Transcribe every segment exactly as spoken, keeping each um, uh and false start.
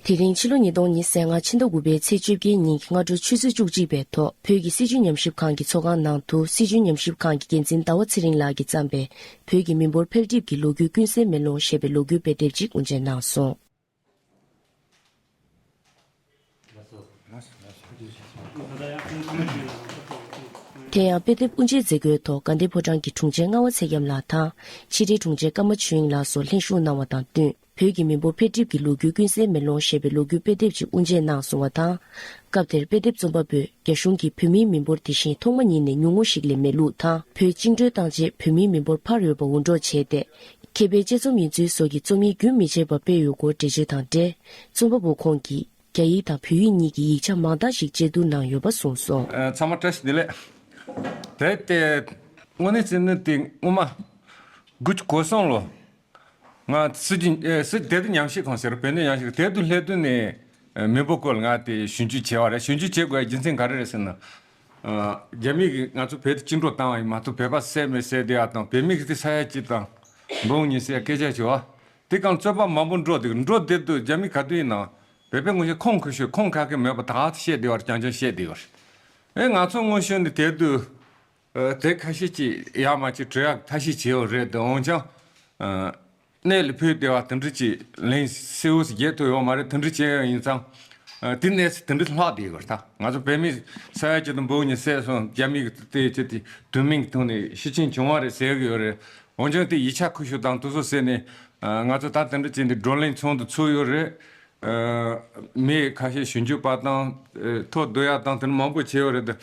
དེ་རིང་ཕྱི་ལོ་ཉིས་སྟོང་ཉི་ཤུ་རྩ་ལྔ་ཕྱི་ཟླ་དགུ་པའི་ཚེས་བཅོ་བརྒྱད་ཉིན་གྱི་སྔ་དྲོ་ཆུ་ཚོད་བཅུ་གཅིག་པའི་ཐོག་བོད་ཀྱི་སྲིད་བྱུས་ཉམས་ཞིབ་ཁང་གི་ཚོགས་ཁང་ནང་དུ་སྲིད་བྱུས་ཉམས་ཞིབ་ཁང་གི་འགན་འཛིན་ཟླ་བ་ཚེ་རིང་ལགས་ཀྱིས་བརྩམས་པའི་བོད་ཀྱི་མི་འབོར་འཕེལ་འགྲིབ་ཀྱི་ལོ་རྒྱུས་ཀུན་གསལ་མེ་ལོང་ཞེས་པའི་ལོ་རྒྱུས་དཔེ་དེབ་ཅིག་དབུ་འབྱེད་གནང་སོང་། དེ་ཡང་དཔེ་དེབ་དབུ་འབྱེད་མཛད་སྒོའི་ཐོག་དགའ་ལྡན་ཕོ་བྲང་གི་དྲུང་ཆེ་རྔ་བ་ཚེ་རྒྱམ་ལགས་དང་ཕྱི་དྲིལ་དྲུང་ཆེ་ཀརྨ་ཆོས་དབྱིངས་ལགས་སོགས་ལྷན་ཞུགས་གནང་བ་དང་བསྟུན། བོད་ཀྱི་མི་འབོར་འཕེལ་འགྲིབ་ཀྱི་ལོ་རྒྱུས་ཀུན་གསལ་མེ་ལོང་ཞེས་པའི་ལོ་རྒྱུས་དཔེ་དེབ་ཅིག་དབུ་འབྱེད་གནང་སོང་བ་དང་། སྐབས་དེར་དཔེ་དེབ་རྩོམ་པ་པོས་རྒྱ་གཞུང་གིས་བོད་མིའི་མི་འབོར་དེ་བཞིན་ཐོག་མ་ཉིད་ནས་ཉུང་ངུ་ཞིག་ལས་མེད་ལུགས་དང་། བོད་བཅིངས་འགྲོལ་བཏང་རྗེས་བོད་མིའི་མི་འབོར་འཕར་ཡོད་པ་འུར་སྒྲོག་བྱས་ཏེ། མཁས་པའི་དཔྱད་རྩོམ་ཡིན་ཚུལ་སོགས་ཀྱི་རྩོམ་ཡིག་རྒྱུན་མི་ཆད་པར་སྤེལ་ཡོད་སྐོར་འགྲེལ་བརྗོད་དང་འབྲེལ། རྩོམ་པ་པོ་ཁོང་གིས་རྒྱ་ཡིག་དང་བོད་ཡིག་གཉིས་ཀྱི་ཡིག་ཆ་མང་དག་ཞིག་དཔྱད་བསྡུར་གནང་ཡོད་པ་གསུངས་སོང་། ཨ། ཚང་མ་བཀྲ་ཤིས་བདེ་ལེགས། དེ་ལྟའི་དངོས་གནས་བྱས་ན་དེ་སྔོན་མ་དགུ་བཅུ་གོ་གསུམ་ལོ། ང་སྲིད་ཀྱི་ཨེ་སྲིད་དེ་དུས་ཉམས་ཞིབ་ཁང་ཟེར་བོད་གནས་ཉམས་ཞིབ་དེ་དུས་སླེབས་དུས་ནས་ཨེ་མི་འབོར་སྐོར་ལ་ང་དེ་ཞིབ་འཇུག་བྱས་པ་རེད། ཞིབ་འཇུག་བྱེད་དགོས་རྒྱུ་མཚན་ག་རེ་རེད་ཟེར་ན། ཨ། རྒྱ་མི་གིས་ང་ཚོ་བོད་དུ་བཅིངས་འགྲོལ་བཏང་བ་ཡིན་མ་གཏོགས་བོད་པ་བསད་མེད་བསད་བསྡད་ཡ་དང་བོད་མི་གི་དེ་ས་ཡ་གཅིག་དང་འབུམ་གཉིས་བསད་སྐད་ཆ་བྱས་པ། དེ་གང་རྩོད་པ་མང་པོ་འགྲོ་དུས་འགྲོ་བསྡད་དུས་རྒྱ་མི་ག་དུས་ཡིན་ན་བོད་པའི་ངོ་ཤེས་ཁོང་ཁུ་ཤོད་ཁོང་ཁ་སྐད་མེད་པ་ད་ག་ཚོད་བཤད་བསྡད་པ་རེད། རྐྱང་རྐྱང་བཤད་བསྡད་པ་རེད། ཨེ་ང་ཚོ་སྔོན་བྱོན་ནས་དེ་དུས། ཨ། དེ་ཁ་ཤས་ཀྱིས་ཡག་མ་ཅིག་བྲོས་ཡག་ཐབས་ཤེས་བྱས་ཡོད་རེད་དེ་འོན་ཀྱང་། ཨ། གནས་ལ་ཕུད་བསྡད་པ་དེ་འདྲ་ཅིག་ལན་གསལ་བོ་ཞིག་རྒྱག་ཐུབ་ཡོད་མ་རེད། དེ་འདྲ་བྱས་ཡོད་ཡིན་ཙང་། ཨ། དེ་གནས་ཚུལ་དེ་འདྲ་ལྷག་བསྡད་ཡོད་རེད་ད། ང་ཚོ་བོད་མི་ས་ཡ་གཅིག་དང་འབུམ་གཉིས་བསད་སོང་རྒྱ་མི་གི་དེ་ཅི་དེ་དུས་མིན་གྱི་ཐོག་ནས་ཤི་རྐྱེན་བྱུང་བ་རེད་ཟེར་གི་ཡོད་རེད། འོན་ཀྱང་དེ་ཡིག་ཆ་ཁུ་བྱུག་དང་དེ་ཚོ་བསད་ནས། ཨ། ང་ཚོ་ད་དེ་འདྲ་བྱས་ནས་བགྲོ་གླེང་ཚོགས་འདུ་ཚུགས་ཡོད་རེད། ཨ། མི་ཁ་ཤས་ཞིབ་འཇུག་པ་དང་། ཨ། ཐོ་བསྡུ་ཡག་དང་དེ་འདྲ་མང་པོ་བྱས་ཡོད་རེད་དེ།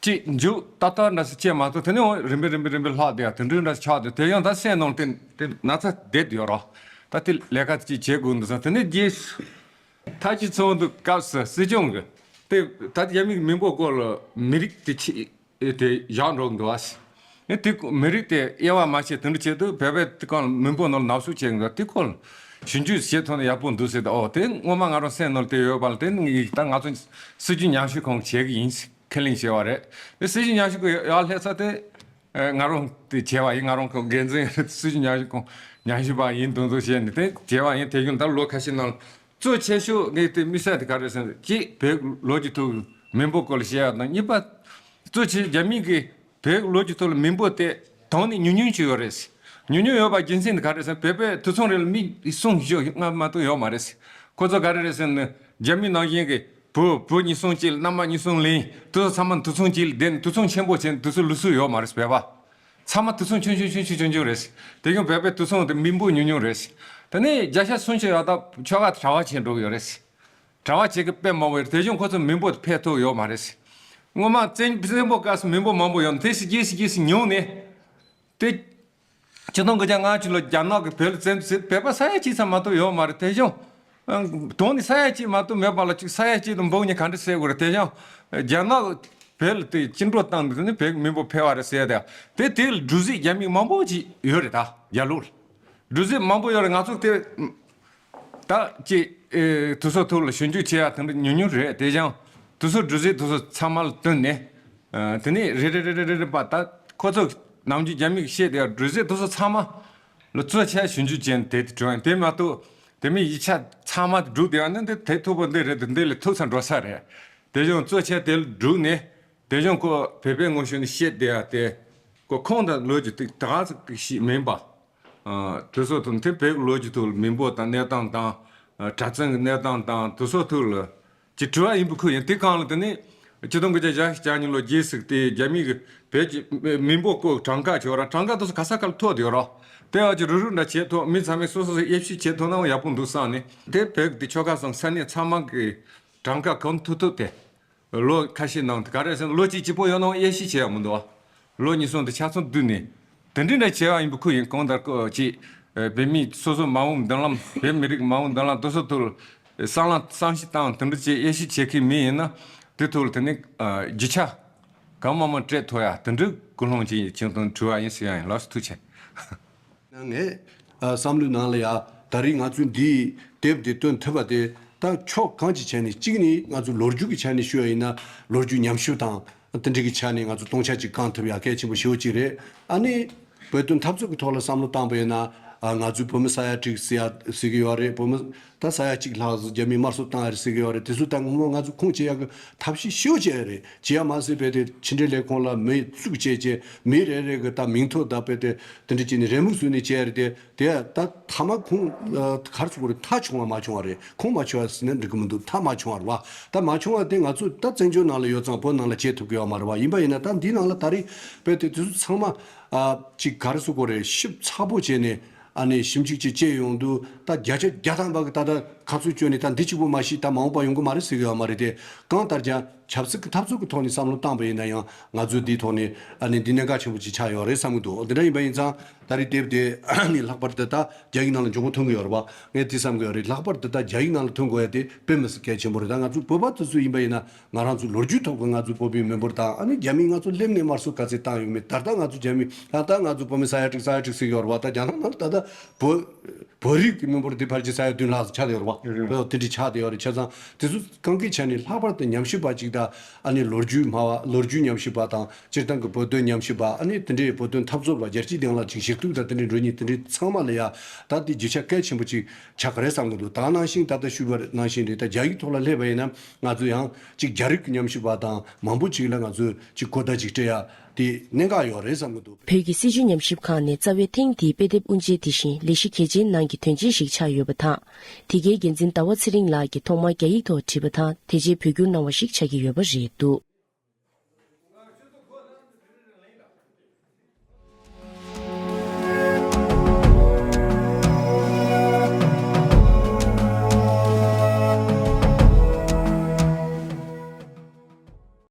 གཅིག་མཇུག་ཏག་ཏག་འདྲ་ཞིག་བྱས་མ་ཐུབ། དེ་ནས་འོ་རིམ་པས་རིམ་པས་རིམ་པས་ལྷག་བསྡད་ཡ་དེ་འདྲའི་འདྲ་ཞིག་ཆགས་འདུག་དེ་ཡང་ད་སེམས་ནང་དེ་དེ་ན་ཚ་བསྡད་ཡོད་རོགས། ད་དེ་ལས་ཀ་ཅིག་བྱེད་དགོས་འདུག་བསམ། དེ་ནས་རྗེས་མཐའ་གཅིག་ཚོགས་འདུ་སྐབས་སུ་སྲིད་སྐྱོང་གིས་དེ་ད་རྒྱ་མིའི་མི་འབོར་སྐོར་ལ་མི་རིགས་དེ་ཆེ་དེ་བཞག་འགྲོ་འདུག་ཨ། ཨེ་དེ་མི་རིགས་དེ་དབྱེ་བ་མ་ཕྱེ་དེ་འདྲ་བྱེད་དུས་བོད་པའི་དེ་གང་མི་འབོར་ནང་ལ་ནག་གསུག་བྱེད་འདུག་དེ་སྐོར་ལ་ཞིབ་འཇུག་བྱེད་ཐུབ་ན་ཡག་པོ་འདུག་ཟེར་ཏེ། ཨོ་དེ་སྔོན་མ་ང་རང་སེམས་ནང་དེ་ཡོད་པ་ལ་དེ་ངས་ད་ང་ཚོ་སྲིད་བྱུས་ཉམས་ཞིབ་ཁང་བྱེད་གི་ཡིན་ཟེར། ཁས་ལེན་བྱས་པ་རེད། དེ་སྲིད་བྱུས་ཉམས་ཞིབ་ཁང་ཡར་སླེབས་ཚར་དེ། ཨ། ང་རང་དེ་བྱས་པ་ཡིན། ང་རང་ཁོ་འགན་འཛིན་སྲིད་བྱུས་ཉམས་ཞིབ་ཁང་ཉམས་ཞིབ་པ་ཡིན་དོན་དུ་བྱས་ནས་དེ་བྱས་པ་ཡིན། དེ་བཞིན་ད་ལོ་ཁ་ཤས་ནང་གཙོ་ཆེ་ཤོས་ངས་དེ་དམིགས་བསལ་དེ་ག་རེ་ཟེར་ན། གཅིག་བོད་ལོ་རྒྱུས་ཐོག་མི་འབོར་སྐོར་ལ་བཤད་ཡ་དང་། གཉིས་པ་གཙོ་ཆེ་རྒྱ་མི་གི་བོད་ལོ་རྒྱུས་ཐོག་ལ་མི་འབོར་དེ་དོན་ནི་ཉུང་ཉུང་ཅིག་ཡོད་རེད། ཉུང་ཉུང་ཡོད་པ་རྒྱུ་མཚན་དེ་ག་རེ་ཟེར་ན། བོད་པའི་དུད་ཚང་རེ་ལ་མི་གསུམ་བཞི་ལྔ་མ་གཏོགས་ཡོད་མ་རེད། ཁོ་ཚོ་ག་རེ་རེད་ཟེར་ན། རྒྱ་མི་ནང་བཞིན་གི་བུ་བུ་གཉིས་གསུམ་གཅིག་ལ་མནའ་མ་གཉིས་གསུམ་ལེན། དེ་ཚོ་ཚང་མ་དུད་ཚང་གཅིག་ལ་བསྡད་ནས་དུད་ཚང་ཆེན་པོ་བྱས་ནས་དེ་ཚོ་ལུགས་སྲོལ་ཡོད་མ་རེད། བོད་པ་ཚང་མ་དུད་ཚང་ཆུང་ཆུང་ཆུང་ཆུང་ཆུང་ཆུང་རེད། དེ་ཡང་བོད་པའི་དུད་ཚང་དེ་མི་འབོར་ཉུང་ཉུང་རེད། དེ་ནས་བརྒྱ་ཆ་སུམ་ཅུ་ཡར་ད་ཆོལ་ཁ་དེ་གྲྭ་པ་བྱས་འགྲོ་གི་ཡོད་རེད། གྲྭ་པ་བྱེད་ཀྱི་དཔེ་མང་པོ་ཡོད་རེད། དེ་བཞིན་ཁོ་ཚོ་མི་འབོར་དེ་འཕེལ་ཐུབ་ཡོད་མ་རེད། སྔོན་མ་བཙན་བཙན་པོ་སྐབས་སུ་མི་འབོར་མང་པོ་ཡོད་ནས་དེ་སྲིད་ཀྱི་སྲིད་ཀྱི་སྲིད་ཉུང་ནས། དེ། ཆིག་སྟོང་དགུ་བརྒྱ་ལྔ་བཅུ་ལོ་རྒྱ་ནག་གིས་བོད་ལ་བཙན་འཛུལ་བྱས། བོད་པ་ས་ཡ་གཅིག་ཙམ་མ་གཏོགས་ཡོད་མ་རེད། དེ་བཞིན། ཨང་། དོན་ནི་ས་ཡ་གཅིག་མ་གཏོགས་མེད་པ་ལ་གཅིག་ས་ཡ་གཅིག་དང་འབུམ་གཉིས་ག་འདྲ་ཟེར་དགོས་རེད། དེ་བཞིན། རྒྱ་ནག་བོད་ལ་དེ་བཅིངས་འགྲོལ་བཏང་འདུག་དེ་ནི་བོད་མི་འབོར་འཕེལ་བ་རེད་ཟེར་ཡ་དེ། དེ་དེ་ལ་སྒྲུབ་རྩིས་རྒྱ་མི་མང་པོ་ཅིག་ཡོད་རེད། ད་རྒྱ་ལོ་ལ་སྒྲུབ་རྩིས་མང་པོ་ཡོད་རེད། ང་ཚོ་དེ། ད་ཅིག་ཨེ། དེ་ཚོ་ཐོག་ལ་ཞིབ་འཇུག་བྱེད་ཡ་དེ་འདྲ་ཉུང་ཉུང་རེད། དེ་ཀྱང་དེ་ཚོ་སྒྲུབ་རྩིས་དེ་ཚོ་ཚང་མ་ལ་བསྟུན་ནས། ཨ། དེ་ནས་རེ་རེ་རེ་རེ་རེ་རེ་པ་ད་ཁོ་ཚོ་ནམ་རྒྱུན་རྒྱ་མི་གིས་བཤད་བསྡད་ཡ་སྒྲུབ་རྩིས་དེ་ཚོ་ཚང་མ་ལ་གཙོ་ཆེ་ཞིབ་འཇུག་བྱས་ནས་དེ་དེ་བྲིས་པ་ཡིན། དེ་མ་གཏོགས་དེ་མིན་ཡིག་ཆ་ཚང་མ་སྒྲུག་བསྡད་ཡ་ནི་འདི་དེ་མཐུག་པོ་འདི་རེད། འདི་ལས་མཐུག་ཙམ་འགྲོ་ས་རེད། དེ་བཞིན་གཙོ་ཆེ་དེ་ལ་བསྒྲུགས་ནས། དེ་བཞིན་ཁོ་བོད་པའི་ངོ་ཤེས་ནས་བཤད་བསྡད་ཡ་དེ། ཁོ་ཁུངས་དང་ལོ་རྒྱུས་དེ་ད་ག་ཟིག་ཞིག་མིན་པ། ཨ། དེ་ཚོ་དང་དེ་བོད་ཀྱི་ལོ་རྒྱུས་ཐོག་ལ་མི་འབོར་དང་གནས་སྟངས་དང་། ཨ། གྲྭ་བཙུན་གྱི་གནས་སྟངས་དང་དེ་ཚོ་ཐོག་ལ་ཅིག་དྲི་བ་ཡིན་པ་ཁུལ་ཡིན། དེ་གང་ལ་དེ་ནི་ཆིག་སྟོང་དགུ་བརྒྱ་བརྒྱད་ཅུ་གྱ་གཉིས་ལོ་རྗེས་སུ་དེ་རྒྱ་མི་གིས་བོད་ཀྱི་མི་འབོར་སྐོར་གྱི་གྲངས་ཀ་བྱོས་ར། གྲངས་ཀ་དེ་ཚོ་ག་ས་ག་ལ་ཐོག་བསྡད་ཡོད་ར། དེ་བ་ཅིག་རུབ་རུབ་འདྲ་བྱེད་ཐུབ། མི་ཚང་མས་སོ་སོ་སོ་དབྱེ་ཞིབ་བྱེད་ཐུབ་ན་ཡག་པོ་འདུག་བསམ་ནས། དེ་བོད་ཀྱི་དེ་ཆོལ་ཁ་གསུམ་ས་གནས་ཚང་མ་གི་གྲངས་ཀ་གང་ཐུབ་ཐུབ་དེ། ལོ་ཁ་ཤས་ནང་དུ་ག་རེ་ཟེར་ན། ལོ་གཅིག་གཅིག་པོ་ཡོད་ན་དབྱེ་ཞིབ་བྱེད་ཡ་མི་འདུག་ལོ་གཉིས་གསུམ་དུ་ཆ་ཚང་བསྡུས་ནས་དེ་འདྲའི་འདྲ་བྱས་པ་ཡིན་པ་ཁུལ་ཡིན། གང་ལྟར་ཀོ་ཅིག་ཨེ། བོད་མི་སོ་སོ་མ་འོངས་མདུན་ལམ། བོད་མི་རིགས་མ་འོངས་མདུན་ལམ་དེ་ཚོ་ཐོག་བསམ་བློ་བསམ་གཞིག་བཏང་། དེ་འདྲ་ཅིག་དབྱེ་ཞིབ་བྱེད་མཁན་མི་ཡིན་ན་དེ་ཐོག་ལ་དེ་ནི་ཨ། རྒྱུ་ཆ་གང་མང་མང་སྤྲད་ཐུབ་ཡ་དེ་འདྲའི་ཀུན་སློང་ཅིག་ཡིན་ཅིང་དང་དྲི་བ་ཡིན་ཟེར་ཡ་ཡིན། ལགས་སོ། ཐུགས་རྗེ་ཆེ། ངས་ཨ། བསམ་བློའི་ནང་ལ་ཡ། ད་རེས་ང་ཚོས་འདིའི་དེབ་འདི་བཏོན་ཐུབ་པ་དེ་ད་ཕྱོགས་གང་ཅིའི་ཆ་ནས། གཅིག་ནི་ང་ཚོ་ལོ་རྒྱུས་ཀྱི་ཆ་ནས་ཞུ་བ་ཡིན་ན་ལོ་རྒྱུས་ཉམས་ཞིབ་དང་དེ་འདྲ་གི་ཆ་ནས་ང་ཚོ་སྟོང་ཆ་ཅིག་བསྐང་ཐུབ་ཡ་གལ་ཆེན་པོ་ཞེ་པོ་ཅིག་རེད། ཨ་ནི་བོད་དོན་འཐབ་རྩོད་ཀྱི་ཐོག་ལ་བསམ་བློ་བཏང་པ་ཡིན་ན། ཨ། ང་ཚོའི་བོད་མི་ས་ཡ་གཅིག་ཟེར་ཡ་ཟེར་གི་ཡོད་རེད། བོད་མི་ ད་ས་ཡ་གཅིག་ལྷག་ཙམ་རྒྱ་མིས་དམར་གསོད་བཏང་ཡ་རེད་ཟེར་གི་ཡོད་རེད། དེ་ཚོ་ད་སྔོན་མ་ང་ཚོ་ཁུངས་སྐྱེལ་ཡག་གི་ཐབས་ཤེས་ཞེ་པོ་བྱས་ཡོད་རེད། བྱེད་ཡ་མ་ཟད་རྦད་དེ་ཕྱི་འབྲེལ་ལས་ཁུངས་ལ་མི་བཙུགས་བྱས་བྱས་མི་རེ་རེ་གི་ད་མིང་ཐོ་ད་རྦད་དེ་དེ་འདྲ་བྱས་ནས་རེ་མུག་བཟོས་ནས་བྱས་ཡ་རེད་དེ། དེ་ད་མཐའ་མ་ཁུངས་ག་རེ་ཟེར་དགོས་རེད། མཐའ་བྱུང་བ་མ་བྱུང་བ་རེད། ཁུངས་མ་འཁྱོལ་བ་ཟེར་ན་འགྲིག་གི་མི་འདུག་མཐའ་མ་བྱུང་བ་རེད་བ། ད་མ་བྱུང་བ་དེ་ང་ཚོ་ད་བཙན་བྱོལ་ནང་ལ་ཡོད་ཙང་བོད་ནང་ལ་བྱེད་ཐུབ་ཀྱི་ཡོད་མ་རེད་བ། ཡིན་པ་ཡིན་ན་ད་འདི་ནང་ལ་ད་རེས་རྦད་དེ་དེ་ཚོ་ཚང་མ་ཨ་ཅིག་ག་རེ་ཟེར་དགོས་རེད། ཞིབ་ཚགས་པོ་བྱས་ནས་ཨ་ནི་ཞིབ་འཇུག་ཅིག་བྱས་ཡོང་དུས་ད་བརྒྱ་ཆ་བརྒྱ་ཐམ་པ་གི་ད་ད་ཁ་ཚུར་བསྐྱོན་ནས་ད་འདི་གཅིག་པོ་མ་གཞི་ད་མ་འོངས་པ་ཡོང་གི་མ་རེད་ཟེར་གི་ཡོད་མ་རེད་དེ། གང་ལྟར་ཀྱང་ཆབ་སྲིད་ཀྱི་འཐབ་རྩོད་ཀྱི་ཐོག་ནས་བསམ་བློ་བཏང་པ་ཡིན་ན་ཡང་ང་ཚོས་འདིའི་ཐོག་ནས་ཨ་ནི་འདི་གནད་འགག་ཆེན་པོ་ཅིག་ཆགས་ཡོད་རེད་བསམ་གྱི་འདུག་འདི་འདྲ་ཡིན་པ་ཡིན་ཙང་ད་རེས་དེབ་དེ་ཨ་ནི་ལྷག་པར་དུ་ད་རྒྱ་ཡིག་ནང་ལ་འཇུག་སྒོ་ཐོན་གྱི་ཡོད་རེད་བ། ངས་དེ་བསམ་གྱི་ཡོད་རེད། ལྷག་པར་དུ་ད་རྒྱ་ཡིག་ནང་ལ་ཐོན་དགོས་ཡ་དེ་དཔེ་མི་སྲིད་གལ་ཆེན་པོ་རེད། ད་ང་ཚོ་བོད་པ་དེ་ཚོ་ཡིན་པ་ཡིན་ན་ང་རང་ཚོ་ལོ་རྒྱུས་ཐོག་གི་ང་ཚོ་བོད་པའི་མི་འབོར་དང་ཨ་ནི་རྒྱ་མིས་ང་ཚོ་སླེབས་ནས་དམར་གསོད་ག་ཚད་བཏང་ཡོད་མེད། ད་ལྟ་ང་ཚོ་རྒྱ་མི་ད་ལྟ་ང་ཚོ་བོད་མི་ས་ཡ་དྲུག་ས་ཡ་དྲུག་ཟེར་གྱི་ཡོད་རེད་བ། ད་རྒྱ་ནག་ནང་ད་ལྟ་བོད་བོད་རིགས་ཀྱི་མི་འབོར་འདི་ཕལ་ཆེར་ས་ཡ་བདུན་ལྷག་ཙམ་ཆགས་བསྡད་ཡོད་རེད་བ། ཨོ་དེ་འདྲ་ཆགས་བསྡད་ཡོད་རེད། བྱས་ཙང་དེ་ཚོ་གང་གི་ཆ་ནས་ལྷག་པར་དུ་ཉམས་ཞིབ་པ་ཅིག་དང་ཨ་ནི་ལོ་རྒྱུས་སྨྲ་བ་ལོ་རྒྱུས་ཉམས་ཞིབ་པ་དང་སྤྱིར་བཏང་གི་བོད་དོན་ཉམས་ཞིབ་པ་ཨ་ནི་དེ་འདྲའི་བོད་དོན་འཐབ་རྩོད་པ་རྒྱལ་སྤྱིའི་སྟེང་ལ་ཅིག་ཞུ་གཏུག་དང་དེ་འདྲའི་འགྲོ་མཁན་དེ་འདྲའི་ཚང་མ་ལ་ཡ་ད་དེ་རྒྱུ་ཆ་གལ་ཆེན་པོ་ཅིག་ཆགས་ཀྱི་རེད་བསམ་གྱི་འདུག་ད་ནང་བཞིན་ད་ལྟ་ཞུས་པ་ནང་བཞིན་རེད། ད་རྒྱ་ཡིག་ཐོག་ལ་སླེབས་པ་ཡིན་ན་ང་ཚོ་ཡང་ཅིག་རྒྱ་རིགས་ཀྱི་ཉམས་ཞིབ་པ་དང་མང་པོ་ཅིག་ལ་ང་ཚོས་ཅིག་གོ་བརྡ་ཅིག་སྤྲད་ཡ་དེ་གནད་འགག་ཡོད་རེད་བསམ་གྱི་འདུག་བོད་ཀྱི་སྲིད་བྱུས་ཉམས་ཞིབ་ཁང་ནས་རྩ་བའི་ཐེངས་འདིའི་དཔེ་དེབ་དབུ་འབྱེད་དེ་བཞིན་ལས་གཞི་གལ་ཆེན་ནང་གི་དོན་ཆེན་ཞིག་ཆགས་ཡོད་པ་དང་། དེ་གའི་འགན་འཛིན་ཟླ་བ་ཚེ་རིང་ལགས་ཀྱིས་ཐོག་མར་རྒྱ་ཡིག་ཐོག་བྲིས་པ་དང་དེ་རྗེས་བོད་བསྒྱུར་གནང་བ་ཞིག་ཆགས་ཀྱི་ཡོད་པ་རེད་འདུག